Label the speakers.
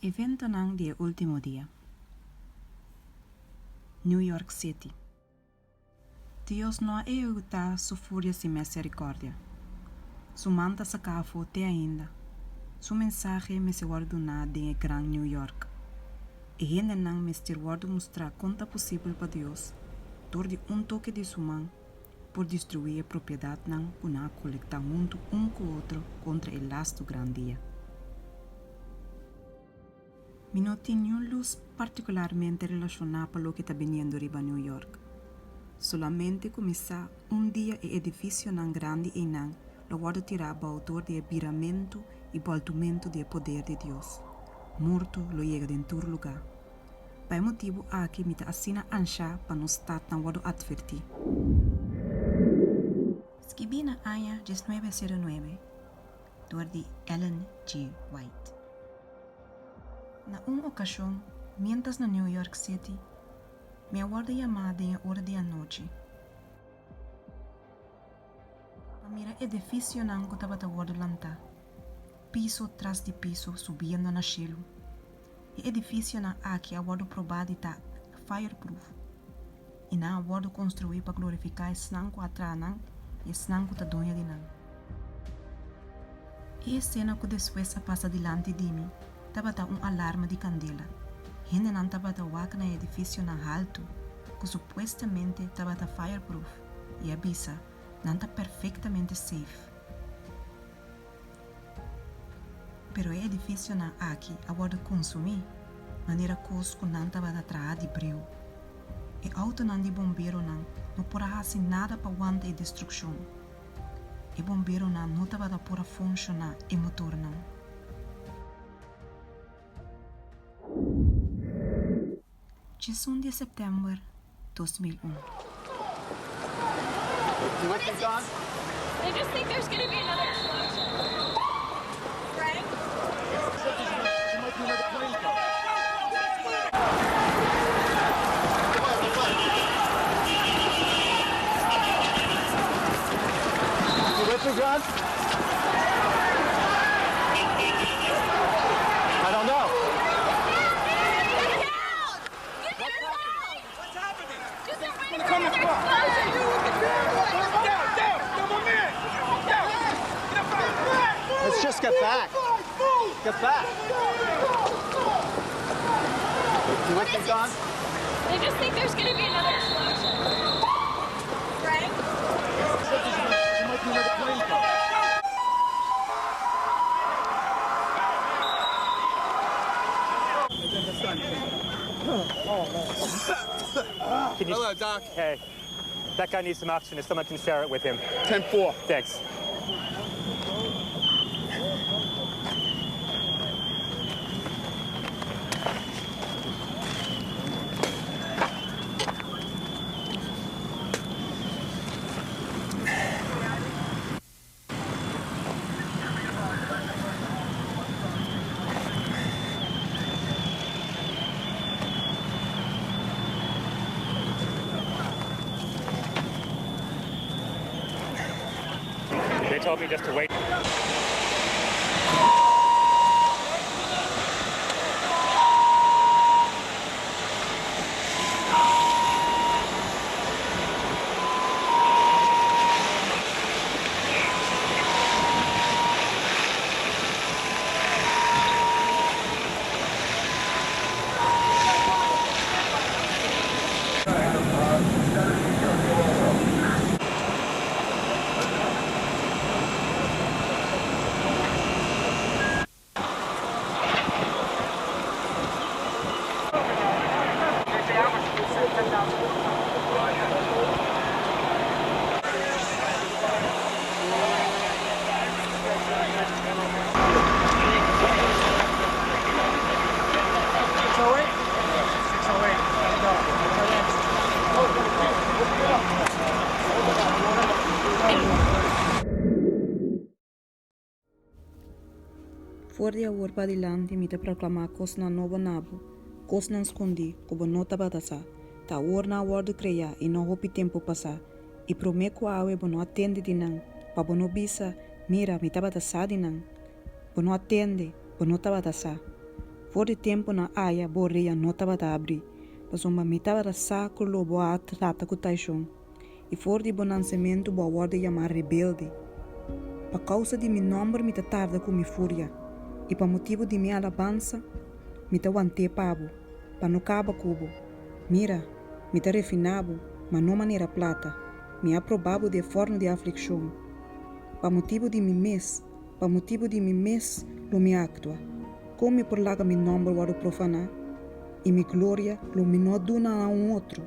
Speaker 1: Eventonan di e último dia. New York City. Dios no a ehekutá Su furia sin mèserikòrdia. Su man ta saká afó te ainda. Su mensahe mester wòrdu duná den e gran New York. E hendenan mester wòrdu mustrá kon ta posibel pa Dios, dor di un toke di Su man, por destruí e propiedatnan ku nan a kolektá huntu un ku otro kontra e lastu gran dia. Mi no tin niun lus partikularmente relashoná pa loke ta biniendo riba New York. Solamente ku mi sa un dia e edifisionan grandi einan lo wòrdu tirá abou dor di e biramentu i bòltumentu di e poder di Dios. Morto lo yega den tur lugá. Pa e motibu aki mi ta asina anshá pa nos statnan wòrdu atvertí. Skibí na aña diesnuebe sero nuebe dor di Ellen G. White. Na un okashon, miéntras na New York City, mi a wòrdu yamá den e ora di anochi pa mira edifisionan ku tabata wòrdu lantá, piso tras di piso subiendo na shelu. E edifisionan aki a wòrdu probá di ta fireproof i nan a wòrdu konstruí pa glorifiká esnan ku a traha nan i esnan ku ta doño di nan. E esena ku despues a pasa dilanti di mi tabata un alarma di kandela. Hendenan tabata wak na e edifisionan haltu ku supuestamente tabata fireproof i a bisa nan ta perfektamente safe. Pero e edifisionan aki a wòrdu konsumí manera kos ku nan tabata traha di breu. E outonan di bomberonan no por a hasi nada pa wanta e destrukshon. E bomberonan no tabata por a funshoná e motornan. Djesun di sèptèmber 2001.
Speaker 2: Let's just get back. Get back. You with me, John?
Speaker 3: They just think there's gonna be another explosion. Right?
Speaker 4: Can you,
Speaker 2: Hello, Doc.
Speaker 4: Hey, that guy needs some oxygen. If someone can share it with him.
Speaker 2: 10-4.
Speaker 4: Thanks. They told me just to wait.
Speaker 1: For di awor padilanti mi ta proklamá kosnan nobo na bo, kosnan skondí ku bo no tabata sa. Ta awor nan a wòrdu kreá i no hopi tempu pasá, i promé ku awe bo no a tende di nan, pa bo no bisa, Mira, mi tabata sa di nan. Bo no a tende, bo no tabata sa. For di tempunan aya bo orea no tabata abrí, pasobra mi tabata sa ku lo bo a trata ku traishon, i for di bo nansementu bo a wòrdu yamá rebelde. Pa kousa di mi nòmber mi ta tarda ku mi furia, i pa motibu di mi alabansa mi ta want'é pa bo, pa no kaba ku bo. Mira, mi ta refiná bo, ma no manera plata, mi a probá bo di e fòrnu di aflikshon. Pa motibu di mi mes, pa motibu di mi mes lo mi aktua. Kon mi por laga mi nòmber wòrdu profaná? I mi gloria lo mi no duna na un otro.